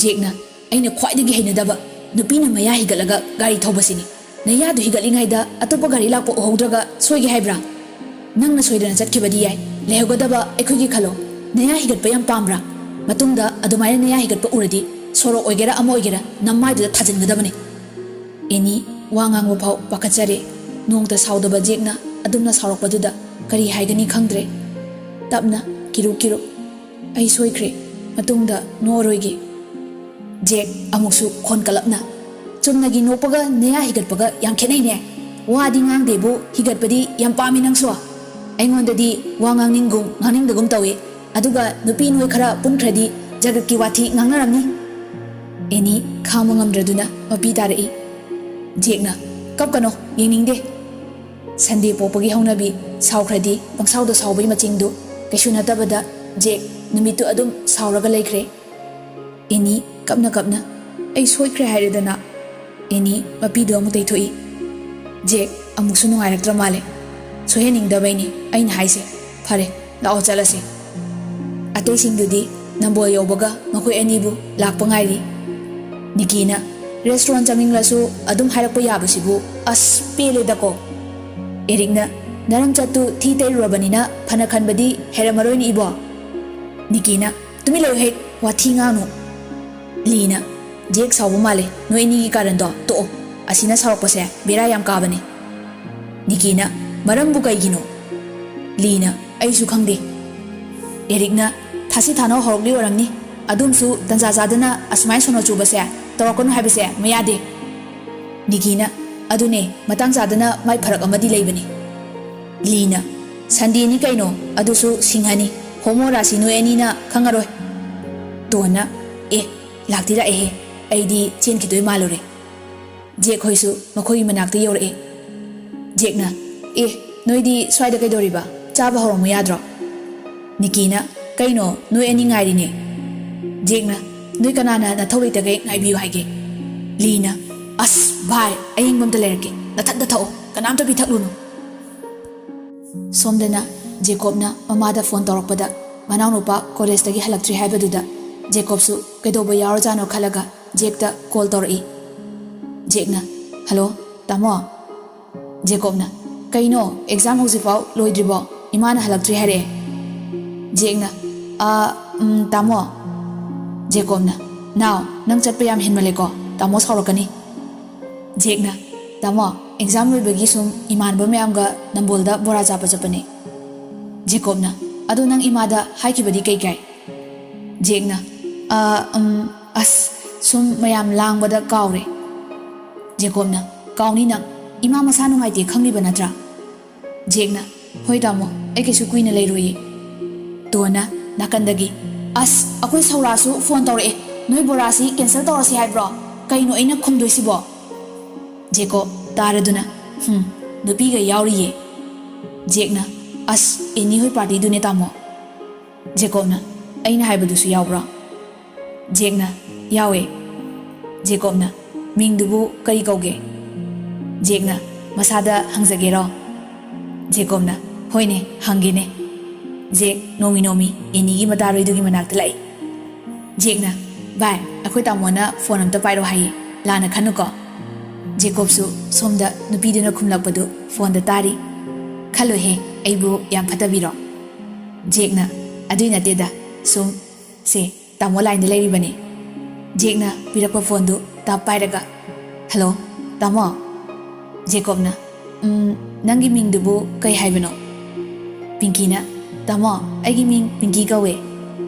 ꯖꯦꯛꯅ, "ꯑꯩꯅ ꯈ꯭ꯋꯥꯏꯗꯒꯤ ꯍꯩꯅꯗꯕ ꯅꯨꯄꯤꯅ ꯃꯌꯥ ꯍꯤꯒꯠꯂꯒ ꯒꯥꯔꯤ ꯊꯧꯕꯁꯤꯅꯤ꯫ ꯅꯌꯥꯗꯨ ꯍꯤꯒꯠꯂꯤꯉꯩꯗ ꯑꯇꯣꯞꯄ ꯒꯥꯔꯤ ꯂꯥꯛꯄ ꯎꯍꯧꯗ꯭ꯔꯒ ꯁꯣꯏꯒꯦ ꯍꯥꯏꯕ꯭ꯔꯥ? ꯅꯪꯅ ꯁꯣꯏꯗꯅ ꯆꯠꯈꯤꯕꯗꯤ ꯌꯥꯏ, ꯂꯩꯍꯧꯒꯗꯕ ꯑꯩꯈꯣꯏꯒꯤ ꯈꯜꯂꯣ꯫ ꯅꯌꯥ ꯍꯤꯒꯠꯄ ꯌꯥꯝ ꯄꯥꯝꯕ꯭ꯔꯥ? ꯃꯇꯨꯡꯗ ꯑꯗꯨꯃꯥꯏꯅ ꯅꯌꯥ ꯍꯤꯒꯠꯄ ꯎꯔꯗꯤ ꯁꯣꯔꯣꯛ ꯑꯣꯏꯒꯦꯔꯥ ꯑꯃ ꯑꯣꯏꯒꯦꯔꯥ ꯅꯃꯥꯏꯗꯨꯗ ꯊꯥꯖꯤꯟꯒꯗꯕꯅꯤ꯫" ꯑꯦꯅꯤ ꯋꯥ ꯉꯥꯡꯕ ꯐꯥꯎ ꯄꯥꯈꯠꯆꯔꯦ꯫ ꯅꯣꯡꯇ ꯁꯥꯎꯗꯕ ꯖꯦꯛꯅ ꯑꯗꯨꯝꯅ ꯁꯥꯎꯔꯛꯄꯗꯨꯗ ꯀꯔꯤ ꯍꯥꯏꯒꯅꯤ ꯈꯪꯗ꯭ꯔꯦ꯫ ꯇꯞꯅ, "ꯀꯤꯔꯨꯛ ꯀꯤꯔꯨꯛ, ꯑꯩ ꯁꯣꯏꯈ꯭ꯔꯦ, ꯃꯇꯨꯡꯗ ꯅꯣꯛꯑꯔꯣꯏꯒꯦ꯫" ꯖꯦꯛ ꯑꯃꯨꯛꯁꯨ ꯈꯣꯟ ꯀꯜꯂꯞꯅ, "ꯆꯨꯝꯅꯒꯤ ꯅꯣꯛꯄꯒ ꯅꯌꯥ ꯍꯤꯒꯠꯄꯒ ꯌꯥꯝ ꯈꯦꯠꯅꯩꯅꯦ꯫ ꯋꯥꯗꯤ ꯉꯥꯡꯗꯦꯕꯨ ꯍꯤꯒꯠꯄꯗꯤ ꯌꯥꯝ ꯄꯥꯝꯃꯤ ꯅꯪꯁꯨ꯫ ꯑꯩꯉꯣꯟꯗꯗꯤ ꯋꯥ ꯉꯥꯡꯅꯤꯡꯒꯨꯝ ꯉꯥꯡꯅꯤꯡꯗꯒꯨꯝ ꯇꯧꯏ꯫ ꯑꯗꯨꯒ ꯅꯨꯄꯤ ꯅꯣꯏ ꯈꯔ ꯄꯨꯟꯈ꯭ꯔꯗꯤ ꯖꯒꯠꯀꯤ ꯋꯥꯊꯤ ꯉꯥꯡꯅꯔꯝꯅꯤ꯫" ꯑꯦꯅꯤ ꯈꯥꯡꯕ ꯉꯝꯗ꯭ꯔꯗꯨꯅ ꯃꯄꯤ ꯇꯥꯔꯛꯏ꯫ ꯖꯦꯛꯅ, "ꯀꯞꯀꯅꯣ, ꯌꯦꯡꯅꯤꯡꯗꯦ꯫" ꯁꯟꯗꯦ ꯄꯣꯛꯄꯒꯤ ꯍꯧꯅꯕꯤ, ꯁꯥꯎꯈ꯭ꯔꯗꯤ ꯄꯪꯁꯥꯎꯗ ꯁꯥꯎꯕꯒꯤ ꯃꯆꯤꯡꯗꯨ꯫ ꯀꯩꯁꯨ ꯅꯠꯇꯕꯗ ꯖꯦꯛ ꯅꯨꯃꯤꯠꯇꯨ ꯑꯗꯨꯝ ꯁꯥꯎꯔꯒ ꯂꯩꯈ꯭ꯔꯦ꯫ ꯑꯦꯅꯤ ꯀꯞꯅ ꯀꯞꯅ, "ꯑꯩ ꯁꯣꯏꯈ꯭ꯔꯦ ꯍꯥꯏꯔꯦꯗꯅ꯫" ꯑꯦꯅꯤ ꯃꯄꯤꯗꯨ ꯑꯃꯨꯛ ꯇꯩꯊꯣꯛꯏ꯫ ꯖꯦꯛ ꯑꯃꯨꯛꯁꯨ ꯅꯨꯡꯉꯥꯏꯔꯛꯇ꯭ꯔ ꯃꯥꯜꯂꯦ꯫ "ꯁꯣꯏꯍꯟꯅꯤꯡꯗꯕꯩꯅꯤ ꯑꯩꯅ ꯍꯥꯏꯁꯦ꯫ ꯐꯔꯦ, ꯂꯥꯛꯑꯣ ꯆꯠꯂꯁꯤ꯫" ꯑꯇꯩꯁꯤꯡꯗꯨꯗꯤ ꯅꯝꯕꯣꯜ ꯌꯧꯕꯒ ꯃꯈꯣꯏ ꯑꯅꯤꯕꯨ ꯂꯥꯛꯄ ꯉꯥꯏꯔꯤ꯫ ꯅꯤꯀꯤꯅ, ꯔꯦꯁꯇꯨꯔꯦꯟ ꯆꯪꯅꯤꯡꯂꯁꯨ ꯑꯗꯨꯝ ꯍꯥꯏꯔꯛꯄ ꯌꯥꯕꯁꯤꯕꯨ꯫ ꯑꯁ, ꯄꯦꯜꯂꯦꯗꯀꯣ꯫ ꯑꯦꯔꯤꯛꯅ, "ꯅꯔꯝꯆꯠꯇꯨ ꯊꯤ ꯇꯩꯔꯨꯔꯕꯅꯤꯅ ꯐꯅ ꯈꯟꯕꯗꯤ ꯍꯩꯔꯝꯃꯔꯣꯏꯅꯦ, ꯏꯕꯣ?" ꯅꯤꯀꯤꯅ, "ꯇꯨꯃꯤꯟ ꯂꯩꯌꯨꯍꯦ, ꯋꯥꯊꯤ ꯉꯥꯡꯅꯨ꯫" ꯂꯤꯅ, "ꯖꯦꯛ ꯁꯥꯎꯕ ꯃꯥꯜꯂꯦ, ꯅꯣꯏ ꯑꯅꯤꯒꯤ ꯀꯥꯔꯟꯗꯣ ꯇꯣꯛꯑꯣ꯫ ꯑꯁꯤꯅ ꯁꯥꯎꯔꯛꯄꯁꯦ ꯕꯦꯔꯥ ꯌꯥꯝ ꯀꯥꯕꯅꯦ꯫" ꯅꯤꯀꯤꯅ, "ꯃꯔꯝꯕꯨ ꯀꯩꯒꯤꯅꯣ?" ꯂꯤꯅ, "ꯑꯩꯁꯨ ꯈꯪꯗꯦ꯫" ꯑꯦꯔꯤꯛꯅ, "ꯊꯥꯁꯤ ꯊꯥꯅꯧ ꯍꯧꯔꯛꯂꯤ ꯑꯣꯏꯔꯝꯅꯤ꯫ ꯑꯗꯨꯝꯁꯨ ꯇꯟꯖꯥ ꯆꯥꯗꯅ ꯑꯁꯨꯃꯥꯏꯅ ꯁꯣꯅꯣ ꯆꯨꯕꯁꯦ ꯇꯧꯔꯛꯀꯅꯨ ꯍꯥꯏꯕꯁꯦ ꯃꯌꯥꯗꯦ꯫" ꯅꯤꯀꯤꯅ, "ꯑꯗꯨꯅꯦ, ꯃꯇꯥꯡ ꯆꯥꯗꯅ ꯃꯥꯏ ꯐꯔꯛ ꯑꯃꯗꯤ ꯂꯩꯕꯅꯤ꯫" ꯂꯤꯅ, "ꯁꯟꯗꯦꯅꯤ ꯀꯩꯅꯣ, ꯑꯗꯨꯁꯨ ꯁꯤꯡꯍꯅꯤ꯫ ꯍꯣꯃꯣ ꯔꯥꯁꯤ ꯅꯣꯏ ꯑꯅꯤꯅ ꯈꯪꯉꯔꯣꯏ꯫" ꯇꯣꯟꯅ, "ꯑꯦ, ꯂꯥꯛꯇꯤ ꯂꯥꯛꯑꯦꯍꯦ, ꯑꯩꯗꯤ ꯆꯦꯟꯈꯤꯗꯣꯏ ꯃꯥꯜꯂꯨꯔꯦ꯫" ꯖꯦꯛ ꯍꯣꯏꯁꯨ ꯃꯈꯣꯏꯒꯤ ꯃꯅꯥꯛꯇ ꯌꯧꯔꯛꯑꯦ꯫ ꯖꯦꯛꯅ, "ꯑꯦ, ꯅꯣꯏꯗꯤ ꯁ꯭ꯋꯥꯏꯗ ꯀꯩꯗꯧꯔꯤꯕ? ꯆꯥꯕ ꯍꯧꯔꯝꯃꯨ ꯌꯥꯗ꯭ꯔꯣ?" ꯅꯤꯀꯤꯅ, "ꯀꯩꯅꯣ, ꯅꯣꯏ ꯑꯅꯤ ꯉꯥꯏꯔꯤꯅꯦ꯫" ꯖꯦꯛꯅ, "ꯅꯣꯏ ꯀꯅꯥꯅ ꯅꯊꯧ ꯂꯩꯇꯈꯩ ꯉꯥꯏꯕꯤꯌꯨ ꯍꯥꯏꯒꯦ?" ꯂꯤꯅ, "ꯑꯁ ꯚꯥꯏ, ꯑꯌꯤꯡꯕ ꯑꯝꯇ ꯂꯩꯔꯛꯀꯦ, ꯅꯊꯛꯇ ꯊꯛꯑꯣ, ꯀꯅꯥꯝꯇ ꯄꯤꯊꯛꯂꯨꯅꯨ꯫" ꯁꯣꯝꯗꯅ ꯖꯦꯀꯣꯕꯅ ꯃꯃꯥꯗ ꯐꯣꯟ ꯇꯧꯔꯛꯄꯗ, ꯃꯅꯥꯎꯅꯨꯄꯥ ꯀꯣꯂꯦꯖꯇꯒꯤ ꯍꯜꯂꯛꯇ꯭ꯔꯤ ꯍꯥꯏꯕꯗꯨꯗ ꯖꯦꯀꯣꯕꯁꯨ ꯀꯩꯗꯧꯕ ꯌꯥꯎꯔꯖꯥꯠꯅꯣ ꯈꯜꯂꯒ ꯖꯦꯛꯇ ꯀꯣꯜ ꯇꯧꯔꯛꯏ꯫ ꯖꯦꯛꯅ, "ꯍꯜꯂꯣ, ꯇꯥꯃꯣ?" ꯖꯦꯀꯣꯕꯅ, "ꯀꯩꯅꯣ, ꯑꯦꯛꯖꯥꯝ ꯍꯧꯖꯤꯛꯐꯥꯎ ꯂꯣꯏꯗ꯭ꯔꯤꯕꯣ? ꯏꯃꯥꯅ ꯍꯜꯂꯛꯇ꯭ꯔꯤ ꯍꯥꯏꯔꯛꯑꯦ꯫" ꯖꯦꯛꯅ, "ꯑꯥ, ꯎꯝ, ꯇꯥꯃꯣ꯫" ꯖꯦꯀꯣꯕꯅ, "ꯅꯥꯎ, ꯅꯪ ꯆꯠꯄ ꯌꯥꯝ ꯍꯦꯟꯃꯜꯂꯦꯀꯣ, ꯇꯥꯃꯣ ꯁꯥꯎꯔꯛꯀꯅꯤ꯫" ꯖꯦꯛꯅ, "ꯇꯥꯃꯣ, ꯑꯦꯛꯖꯥꯝ ꯂꯣꯏꯕꯒꯤ ꯁꯨꯝ ꯏꯃꯥꯟꯅꯕ ꯃꯌꯥꯝꯒ ꯅꯝꯕꯣꯜꯗ ꯕꯣꯔꯥ ꯆꯥꯕ ꯆꯠꯄꯅꯦ꯫" ꯖꯦꯀꯣꯕꯅ, "ꯑꯗꯣ ꯅꯪ ꯏꯃꯥꯗ ꯍꯥꯏꯈꯤꯕꯗꯤ ꯀꯩ ꯀꯥꯏ?" ꯖꯦꯛꯅ, "ꯑꯥ, ꯎꯝ, ꯑꯁ, ꯁꯨꯝ ꯃꯌꯥꯝ ꯂꯥꯡꯕꯗ ꯀꯥꯎꯔꯦ꯫" ꯖꯦꯀꯣꯕꯅ, "ꯀꯥꯎꯅꯤ ꯅꯪ, ꯏꯃꯥ ꯃꯁꯥ ꯅꯨꯡꯉꯥꯏꯇꯦ ꯈꯪꯂꯤꯕ ꯅꯠꯇ꯭ꯔꯥ?" ꯖꯦꯛꯅ, "ꯍꯣꯏ ꯇꯥꯃꯣ, ꯑꯩ ꯀꯩꯁꯨ ꯀꯨꯏꯅ ꯂꯩꯔꯣꯏꯌꯦ꯫" ꯇꯣꯟꯅ ꯅꯥꯀꯟꯗꯒꯤ, "ꯑꯁ, ꯑꯩꯈꯣꯏ ꯁꯧꯔꯥꯁꯨ ꯐꯣꯟ ꯇꯧꯔꯛꯑꯦ, ꯅꯣꯏ ꯕꯣꯔꯥꯁꯤ ꯀꯦꯟꯁꯦꯜ ꯇꯧꯔꯁꯤ ꯍꯥꯏꯕ꯭ꯔꯣ? ꯀꯩꯅꯣ ꯑꯩꯅ ꯈꯨꯝꯗꯣꯏꯁꯤꯕꯣ?" ꯖꯦꯀꯣꯕ, ꯇꯥꯔꯗꯨꯅ, "ꯍꯨꯝ, ꯅꯨꯄꯤꯒ ꯌꯥꯎꯔꯤꯌꯦ꯫" ꯖꯦꯛꯅ, "ꯑꯁ, ꯑꯦꯅꯤ ꯍꯣꯏ ꯄꯥꯔꯇꯤꯗꯨꯅꯦ ꯇꯥꯃꯣ꯫" ꯖꯦꯀꯣꯕꯅ, "ꯑꯩꯅ ꯍꯥꯏꯕꯗꯨꯁꯨ ꯌꯥꯎꯕ꯭ꯔꯣ?" ꯖꯦꯛꯅ, "ꯌꯥꯎꯋꯦ꯫" ꯖꯦꯀꯣꯕꯅ, "ꯃꯤꯡꯗꯨꯕꯨ ꯀꯔꯤ ꯀꯧꯒꯦ?" ꯖꯦꯛꯅ, "ꯃꯁꯥꯗ ꯍꯪꯖꯒꯦꯔꯣ?" ꯖꯦꯀꯣꯕꯅ, "ꯍꯣꯏꯅꯦ, ꯍꯪꯒꯦꯅꯦ꯫" ꯖꯦꯛ ꯅꯣꯡꯃꯤ ꯅꯣꯡꯃꯤ ꯑꯦꯅꯤꯒꯤ ꯃꯇꯥꯔꯣꯏꯗꯨꯒꯤ ꯃꯅꯥꯛꯇ ꯂꯥꯛꯏ꯫ ꯖꯦꯛꯅ, "ꯚꯥꯏ, ꯑꯩꯈꯣꯏ ꯇꯥꯃꯣꯅ ꯐꯣꯟ ꯑꯝꯇ ꯄꯥꯏꯔꯣ ꯍꯥꯏꯌꯦ꯫ ꯂꯥꯟꯅ ꯈꯟꯅꯨꯀꯣ꯫ ꯖꯦꯀꯣꯕꯁꯨ ꯁꯣꯝꯗ ꯅꯨꯄꯤꯗꯨꯅ ꯈꯨꯝꯂꯛꯄꯗꯨ ꯐꯣꯟꯗ ꯇꯥꯔꯤ꯫ "ꯈꯜꯂꯣꯏꯍꯦ, ꯑꯩꯕꯨ ꯌꯥꯝ ꯐꯠꯇꯕꯤꯔꯣ?" ꯖꯦꯛꯅ, "ꯑꯗꯨꯏ ꯅꯠꯇꯦꯗ, ꯁꯨꯝ, ꯁꯦ, ꯇꯥꯃꯣ ꯂꯥꯏꯟꯗ ꯂꯩꯔꯤꯕꯅꯤ꯫" ꯖꯦꯛꯅ ꯄꯤꯔꯛꯄ ꯐꯣꯟꯗꯨ ꯇꯞ ꯄꯥꯏꯔꯒ, "ꯍꯜꯂꯣ, ꯇꯥꯃꯣ?" ꯖꯦꯀꯣꯕꯅ, "ꯎꯝ, ꯅꯪꯒꯤ ꯃꯤꯡꯗꯨꯕꯨ ꯀꯩ ꯍꯥꯏꯕꯅꯣ?" ꯄꯤꯡꯀꯤꯅ, "ꯇꯥꯃꯣ, ꯑꯩꯒꯤ ꯃꯤꯡ ꯄꯤꯡꯀꯤ ꯀꯧꯋꯦ꯫"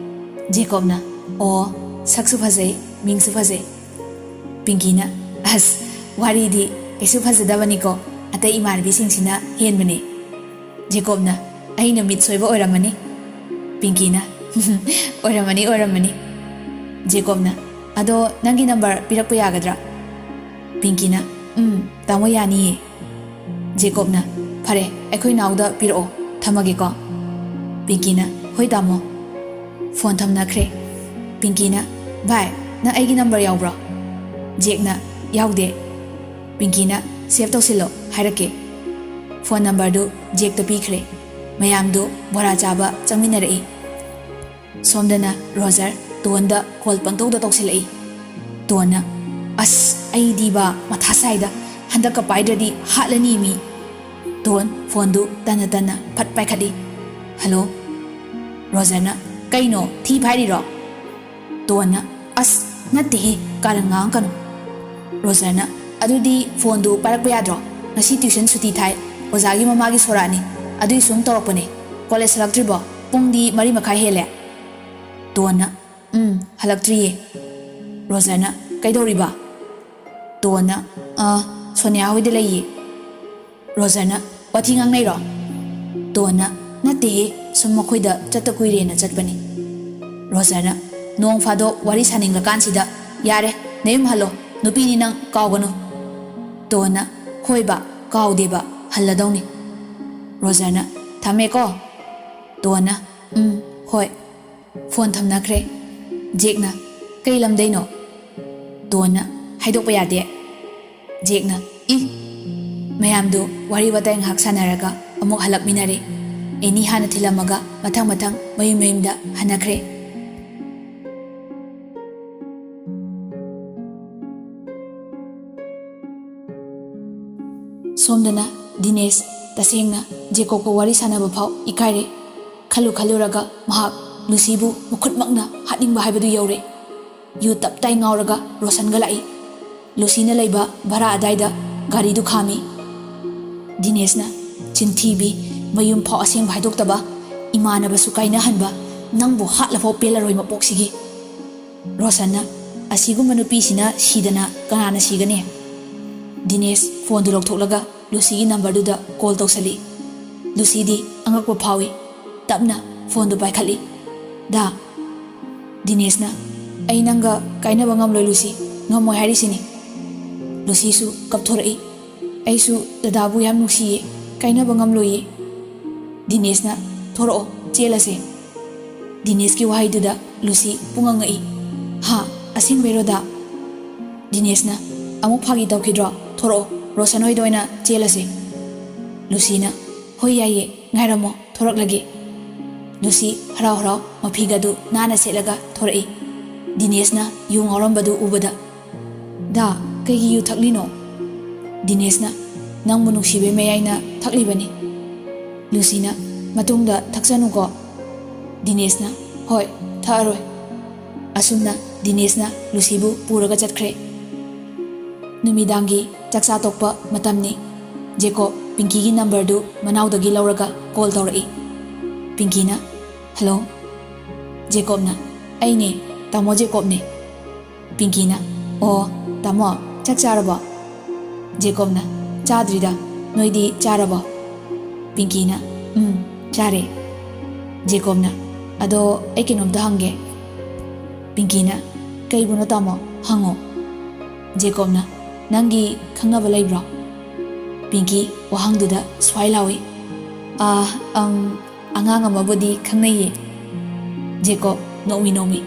ꯖꯦꯀꯣꯕꯅ, "ꯑꯣ, ꯁꯛꯁꯨ ꯐꯖꯩ, ꯃꯤꯡꯁꯨ ꯐꯖꯩ꯫" ꯄꯤꯡꯀꯤꯅ, "ꯑꯁ, ꯋꯥꯔꯤꯗꯤ ꯀꯩꯁꯨ ꯐꯖꯗꯕꯅꯤꯀꯣ, ꯑꯇꯩ ꯏꯃꯥꯟꯅꯕꯤꯁꯤꯡꯁꯤꯅ ꯍꯦꯟꯕꯅꯦ꯫" ꯖꯦꯀꯣꯕꯅ, "ꯑꯩꯅ ꯃꯤꯠ ꯁꯣꯏꯕ ꯑꯣꯏꯔꯝꯃꯅꯤ꯫" ꯄꯤꯡꯀꯤꯅ, "ꯑꯣꯏꯔꯝꯃꯅꯤ, ꯑꯣꯏꯔꯝꯃꯅꯤ꯫" ꯖꯦꯀꯣꯕꯅ, "ꯑꯗꯣ ꯅꯪꯒꯤ ꯅꯝꯕꯔ ꯄꯤꯔꯛꯄ ꯌꯥꯒꯗ꯭ꯔꯥ?" ꯄꯤꯡꯀꯤꯅ, "ꯎꯝ, ꯇꯥꯃꯣ, ꯌꯥꯅꯤꯌꯦ꯫" ꯖꯦꯀꯣꯕꯅ, "ꯐꯔꯦ, ꯑꯩꯈꯣꯏ ꯅꯥꯎꯗ ꯄꯤꯔꯛꯑꯣ, ꯊꯝꯃꯒꯦꯀꯣ꯫" ꯄꯤꯡꯀꯤꯅ, "ꯍꯣꯏ ꯇꯥꯃꯣ꯫" ꯐꯣꯟ ꯊꯝꯅꯈ꯭ꯔꯦ꯫ ꯄꯤꯡꯀꯤꯅ, "ꯚꯥꯏ, ꯅꯪ ꯑꯩꯒꯤ ꯅꯝꯕꯔ ꯌꯥꯎꯕ꯭ꯔꯣ?" ꯖꯦꯛꯅ, "ꯌꯥꯎꯗꯦ꯫" ꯄꯤꯡꯀꯤꯅ, "ꯁꯦꯚ ꯇꯧꯁꯤꯜꯂꯣ, ꯍꯥꯏꯔꯛꯀꯦ꯫" ꯐꯣꯟ ꯅꯝꯕꯔꯗꯨ ꯖꯦꯛꯇ ꯄꯤꯈ꯭ꯔꯦ꯫ ꯃꯌꯥꯝꯗꯨ ꯕꯣꯔꯥ ꯆꯥꯕ ꯆꯪꯃꯤꯟꯅꯔꯛꯏ꯫ ꯁꯣꯝꯗꯅ ꯔꯣꯖꯔ ꯇꯣꯟꯗ ꯀꯣꯜ ꯄꯪꯇꯧꯗ ꯇꯧꯁꯤꯜꯂꯛꯏ꯫ ꯇꯣꯟꯅ, "ꯑꯁ, ꯑꯩꯗꯤꯕ ꯃꯊꯥ ꯁꯥꯏꯗ, ꯍꯟꯗꯛꯀ ꯄꯥꯏꯗ꯭ꯔꯗꯤ ꯍꯥꯠꯂꯅꯤ ꯃꯤ꯫" ꯇꯣꯟ ꯐꯣꯟꯗꯨ ꯇꯟꯅ ꯇꯟꯅ ꯐꯠ ꯄꯥꯏꯈꯠꯂꯤ꯫ "ꯍꯜꯂꯣ?" ꯔꯣꯖꯔꯅ, "ꯀꯩꯅꯣ, ꯊꯤ ꯐꯥꯏꯔꯤꯔꯣ?" ꯇꯣꯟꯅ, "ꯑꯁ, ꯅꯠꯇꯦꯍꯦ, ꯀꯥꯔꯟ ꯉꯥꯡꯉꯛꯀꯅꯨ꯫" ꯔꯣꯖꯔꯅ, "ꯑꯗꯨꯗꯤ ꯐꯣꯟꯗꯨ ꯄꯥꯏꯔꯛꯄ ꯌꯥꯗ꯭ꯔꯣ? ꯉꯁꯤ ꯇ꯭ꯌꯨꯁꯟ ꯁꯨꯇꯤ ꯊꯥꯏ, ꯑꯣꯖꯥꯒꯤ ꯃꯃꯥꯒꯤ ꯁꯣꯔꯥꯠꯅꯤ, ꯑꯗꯨꯏ ꯁꯨꯝ ꯇꯧꯔꯛꯄꯅꯦ꯫ ꯀꯣꯂꯦꯖ ꯍꯜꯂꯛꯇ꯭ꯔꯤꯕꯣ? ꯄꯨꯡꯗꯤ ꯃꯔꯤ ꯃꯈꯥꯏ ꯍꯦꯜꯂꯦ꯫" ꯇꯣꯟꯅ, "ꯎꯝ, ꯍꯜꯂꯛꯇ꯭ꯔꯤꯌꯦ꯫" ꯔꯣꯖꯔꯅ, "ꯀꯩꯗꯧꯔꯤꯕ?" ꯇꯣꯟꯅ, "ꯑ, ꯁꯣꯅꯤꯌꯥ ꯍꯣꯏꯗ ꯂꯩꯌꯦ꯫" ꯔꯣꯖꯔꯅ, "ꯋꯥꯊꯤ ꯉꯥꯡꯅꯩꯔꯣ?" ꯇꯣꯟꯅ, "ꯅꯠꯇꯦꯍꯦ, ꯁꯨꯝ ꯃꯈꯣꯏꯗ ꯆꯠꯇ ꯀꯨꯏꯔꯦꯅ ꯆꯠꯄꯅꯤ꯫" ꯔꯣꯖꯔꯅ, "ꯅꯣꯡ ꯐꯥꯗꯣꯛ ꯋꯥꯔꯤ ꯁꯥꯅꯤꯡꯉꯀꯥꯟꯁꯤꯗ꯫ ꯌꯥꯔꯦ, ꯅꯌꯨꯝ ꯍꯜꯂꯣ, ꯅꯨꯄꯤꯅꯤ ꯅꯪ, ꯀꯥꯎꯒꯅꯨ꯫" ꯇꯣꯟꯅ, "ꯍꯣꯏꯕ, ꯀꯥꯎꯗꯦꯕ, ꯍꯜꯂꯗꯧꯅꯤ꯫" ꯔꯣꯖꯔꯅ, "ꯊꯝꯃꯦꯀꯣ꯫" ꯇꯣꯟꯅ, "ꯎꯝ, ꯍꯣꯏ꯫" ꯐꯣꯟ ꯊꯝꯅꯈ꯭ꯔꯦ꯫ ꯖꯦꯛꯅ, "ꯀꯩ ꯂꯝꯗꯩꯅꯣ?" ꯇꯣꯟꯅ, "ꯍꯥꯏꯗꯣꯛꯄ ꯌꯥꯗꯦ꯫" ꯖꯦꯛꯅ, "ꯏ!" ꯃꯌꯥꯝꯗꯨ ꯋꯥꯔꯤ ꯋꯥꯇꯥꯏ ꯉꯥꯏꯍꯥꯛ ꯁꯥꯟꯅꯔꯒ ꯑꯃꯨꯛ ꯍꯜꯂꯛꯃꯤꯟꯅꯔꯦ꯫ ꯑꯦꯅꯤ ꯍꯥꯟꯅ ꯊꯤꯜꯂꯝꯃꯒ ꯃꯊꯪ ꯃꯊꯪ ꯃꯌꯨꯝ ꯃꯌꯨꯝꯗ ꯍꯟꯅꯈ꯭ꯔꯦ꯫ ꯁꯣꯝꯗꯅ ꯗꯤꯅꯦꯁ ꯇꯁꯦꯡꯅ ꯖꯦꯀꯣꯕꯀ ꯋꯥꯔꯤ ꯁꯥꯟꯅꯕ ꯐꯥꯎ ꯏꯀꯥꯏꯔꯦ꯫ ꯈꯜꯂꯨ ꯈꯜꯂꯨꯔꯒ ꯃꯍꯥꯛ ꯂꯨꯁꯤꯕꯨ ꯃꯈꯨꯠꯃꯛꯅ ꯍꯥꯠꯅꯤꯡꯕ ꯍꯥꯏꯕꯗꯨ ꯌꯧꯔꯦ꯫ ꯌꯨ ꯇꯞ ꯇꯥꯏ ꯉꯥꯎꯔꯒ ꯔꯣꯁꯟꯒ ꯂꯥꯛꯏ꯫ ꯂꯨꯁꯤꯅ ꯂꯩꯕ ꯚꯔꯥ ꯑꯗꯥꯏꯗ ꯒꯥꯔꯤꯗꯨ ꯈꯥꯝꯃꯤ꯫ ꯗꯤꯅꯦꯁꯅ, "ꯆꯤꯟꯊꯤꯕꯤ, ꯃꯌꯨꯝ ꯐꯥꯎ ꯑꯁꯦꯡꯕ ꯍꯥꯏꯗꯣꯛꯇꯕ, ꯏꯃꯥꯟꯅꯕꯁꯨ ꯀꯥꯏꯅꯍꯟꯕ, ꯅꯪꯕꯨ ꯍꯥꯠꯂꯐꯥꯎ ꯄꯦꯜꯂꯔꯣꯏ ꯃꯄꯣꯛꯁꯤꯒꯤ"꯫ ꯔꯣꯁꯟꯅ, "ꯑꯁꯤꯒꯨꯝꯕ ꯅꯨꯄꯤꯁꯤꯅ ꯁꯤꯗꯅ ꯀꯅꯥꯅ ꯁꯤꯒꯅꯤ?" ꯗꯤꯅꯦꯁ ꯐꯣꯟꯗꯨ ꯂꯧꯊꯣꯛꯂꯒ ꯂꯨꯁꯤꯒꯤ ꯅꯝꯕꯔꯗꯨꯗ ꯀꯣꯜ ꯇꯧꯁꯜꯂꯤ꯫ ꯂꯨꯁꯤꯗꯤ ꯑꯉꯛꯄ ꯐꯥꯎꯏ꯫ ꯇꯞꯅ ꯐꯣꯟꯗꯨ ꯄꯥꯏꯈꯠꯂꯤ꯫ "ꯗꯥ"꯫ ꯗꯤꯅꯦꯁꯅ, "ꯑꯩ ꯅꯪꯒ ꯀꯥꯏꯅꯕ ꯉꯝꯂꯣꯏ ꯂꯨꯁꯤ, ꯉꯝꯃꯣꯏ ꯍꯥꯏꯔꯤꯁꯤꯅꯤ"꯫ ꯂꯨꯁꯤꯁꯨ ꯀꯞꯊꯣꯔꯛꯏ꯫ "ꯑꯩꯁꯨ ꯗꯗꯥꯕꯨ ꯌꯥꯝ ꯅꯨꯡꯁꯤꯌꯦ, ꯀꯥꯏꯅꯕ ꯉꯝꯂꯣꯏꯌꯦ"꯫ ꯗꯤꯅꯦꯁꯅ, "ꯊꯣꯔꯛꯑꯣ, ꯆꯦꯜꯂꯁꯦ"꯫ ꯗꯤꯅꯦꯁꯀꯤ ꯋꯥꯍꯩꯗꯨꯗ ꯂꯨꯁꯤ ꯄꯨꯡꯉꯛ ꯉꯛꯏ꯫ "ꯍꯥ? ꯑꯁꯦꯡꯕꯩꯔꯣ ꯗꯥ?" ꯗꯤꯅꯦꯁꯅ, "ꯑꯃꯨꯛ ꯐꯥꯒꯤ ꯇꯧꯈꯤꯗ꯭ꯔꯣ? ꯊꯣꯔꯛꯑꯣ, ꯔꯣꯁꯟ ꯍꯣꯏꯗ ꯑꯣꯏꯅ ꯆꯦꯜꯂꯁꯦ"꯫ ꯂꯨꯁꯤꯅ, "ꯍꯣꯏ ꯌꯥꯏꯌꯦ, ꯉꯥꯏꯔꯝꯃꯣ, ꯊꯣꯔꯛꯂꯒꯦ"꯫ ꯂꯨꯁꯤ ꯍꯔꯥꯎ ꯍꯔꯥꯎ ꯃꯐꯤꯒꯗꯨ ꯅꯥꯟꯅ ꯁꯦꯠꯂꯒ ꯊꯣꯔꯛꯏ꯫ ꯗꯤꯅꯦꯁꯅ ꯌꯨ ꯉꯥꯎꯔꯝꯕꯗꯨ ꯎꯕꯗ, "ꯗꯥ, ꯀꯩꯒꯤ ꯌꯨ ꯊꯛꯂꯤꯅꯣ?" ꯗꯤꯅꯦꯁꯅ, "ꯅꯪꯕꯨ ꯅꯨꯡꯁꯤꯕꯩ ꯃꯌꯥꯏꯅ ꯊꯛꯂꯤꯕꯅꯤ"꯫ ꯂꯨꯁꯤꯅ, "ꯃꯇꯨꯡꯗ ꯊꯛꯆꯅꯨꯀꯣ"꯫ ꯗꯤꯅꯦꯁꯅ, "ꯍꯣꯏ, ꯊꯛꯑꯔꯣꯏ"꯫ ꯑꯁꯨꯝꯅ ꯗꯤꯅꯦꯁꯅ ꯂꯨꯁꯤꯕꯨ ꯄꯨꯔꯒ ꯆꯠꯈ꯭ꯔꯦ꯫ ꯅꯨꯃꯤꯗꯥꯡꯒꯤ ꯆꯥꯛꯆꯥ ꯇꯣꯛꯄ ꯃꯇꯝꯅꯤ꯫ ꯖꯦꯀꯣꯕ ꯄꯤꯡꯀꯤꯒꯤ ꯅꯝꯕꯔꯗꯨ ꯃꯅꯥꯎꯗꯒꯤ ꯂꯧꯔꯒ ꯀꯣꯜ ꯇꯧꯔꯛꯏ꯫ ꯄꯤꯡꯀꯤꯅ, "ꯍꯜꯂꯣ"꯫ ꯖꯦꯀꯣꯕꯅ, "ꯑꯩꯅꯦ, ꯇꯥꯃꯣ ꯖꯦꯀꯣꯕꯅꯦ"꯫ ꯄꯤꯡꯀꯤꯅ, "ꯑꯣ, ꯇꯥꯃꯣ, ꯆꯥꯛ ꯆꯥꯔꯕꯣ?" ꯖꯦꯀꯣꯕꯅ, "ꯆꯥꯗ꯭ꯔꯤꯗ, ꯅꯣꯏꯗꯤ ꯆꯥꯔꯕꯣ?" ꯄꯤꯡꯀꯤꯅ, "ꯎꯝ, ꯆꯥꯔꯦ"꯫ ꯖꯦꯀꯣꯕꯅ, "ꯑꯗꯣ ꯑꯩ ꯀꯩꯅꯣꯝꯇ ꯍꯪꯒꯦ"꯫ ꯄꯤꯡꯀꯤꯅ, "ꯀꯩꯕꯨꯅꯣ ꯇꯥꯃꯣ? ꯍꯪꯉꯣ"꯫ ꯖꯦꯀꯣꯕꯅ, "ꯅꯪꯒꯤ ꯈꯪꯅꯕ ꯂꯩꯕ꯭ꯔꯣ?" ꯄꯤꯡꯀꯤ ꯋꯥꯍꯪꯗꯨꯗ ꯁ꯭ꯋꯥꯏ ꯂꯥꯎꯏ꯫ "ꯑꯥ, ꯑꯪ, ꯑꯉꯥꯡ ꯑꯃꯕꯨꯗꯤ ꯈꯪꯅꯩꯌꯦ"꯫ ꯖꯦꯀꯣꯕ ꯅꯣꯛꯃꯤ ꯅꯣꯛꯃꯤ,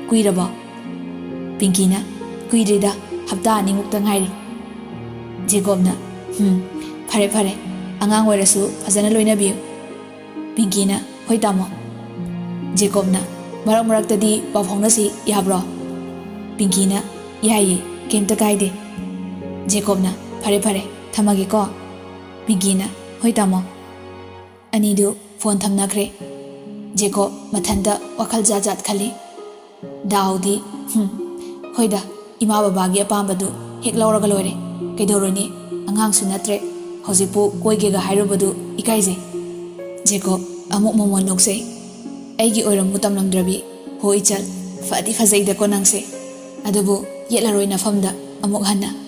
"ꯀꯨꯏꯔꯕꯣ?" ꯄꯤꯡꯀꯤꯅ, "ꯀꯨꯏꯗ꯭ꯔꯤꯗ, ꯍꯞꯇꯥ ꯑꯅꯤꯃꯨꯛꯇ ꯉꯥꯏꯔꯤ"꯫ ꯖꯦꯀꯣꯕꯅ, "ꯍꯝ, ꯐꯔꯦ ꯐꯔꯦ, ꯑꯉꯥꯡ ꯑꯣꯏꯔꯁꯨ ꯐꯖꯅ ꯂꯣꯏꯅꯕꯤꯌꯨ"꯫ ꯄꯤꯡꯀꯤꯅ, "ꯍꯣꯏ ꯇꯥꯃꯣ"꯫ ꯖꯦꯀꯣꯕꯅ, "ꯃꯔꯛ ꯃꯔꯛꯇꯗꯤ ꯄꯥꯎ ꯐꯥꯎꯅꯁꯤ, ꯌꯥꯕ꯭ꯔꯣ?" ꯄꯤꯡꯀꯤꯅ, "ꯌꯥꯏꯌꯦ, ꯀꯩꯝꯇ ꯀꯥꯏꯗꯦ"꯫ ꯖꯦꯀꯣꯕꯅ, "ꯐꯔꯦ ꯐꯔꯦ, ꯊꯝꯃꯒꯦꯀꯣ"꯫ ꯃꯤꯒꯤꯅ, "ꯍꯣꯏ ꯇꯥꯃꯣ"꯫ ꯑꯅꯤꯗꯨ ꯐꯣꯟ ꯊꯝꯅꯈ꯭ꯔꯦ꯫ ꯖꯦꯀꯣꯕ ꯃꯊꯟꯇ ꯋꯥꯈꯜ ꯖꯥꯠ ꯖꯥꯠ ꯈꯜꯂꯤ꯫ ꯗꯥꯎꯗꯤ, ꯍꯨꯝ, ꯍꯣꯏꯗ, ꯏꯃꯥ ꯕꯕꯥꯒꯤ ꯑꯄꯥꯝꯕꯗꯨ ꯍꯦꯛ ꯂꯧꯔꯒ ꯂꯣꯏꯔꯦ꯫ ꯀꯩꯗꯧꯔꯨꯅꯤ? ꯑꯉꯥꯡꯁꯨ ꯅꯠꯇ꯭ꯔꯦ꯫ ꯍꯧꯖꯤꯛꯄꯨ ꯀꯣꯏꯒꯦꯒ ꯍꯥꯏꯔꯨꯕꯗꯨ ꯏꯀꯥꯏꯖꯩ꯫ ꯖꯦꯀꯣꯕ ꯑꯃꯨꯛ ꯃꯣꯃꯣꯟ ꯅꯣꯛꯆꯩ꯫ "ꯑꯩꯒꯤ ꯑꯣꯏꯔꯝꯃꯨ ꯇꯝꯂꯝꯗ꯭ꯔꯕꯤ꯫ ꯍꯣ ꯏꯆꯜ, ꯐꯗꯤ ꯐꯖꯩꯗꯀꯣ ꯅꯪꯁꯦ꯫ ꯑꯗꯨꯕꯨ ꯌꯦꯠꯂꯔꯣꯏ ꯅꯐꯝꯗ ꯑꯃꯨꯛ ꯍꯟꯅ"꯫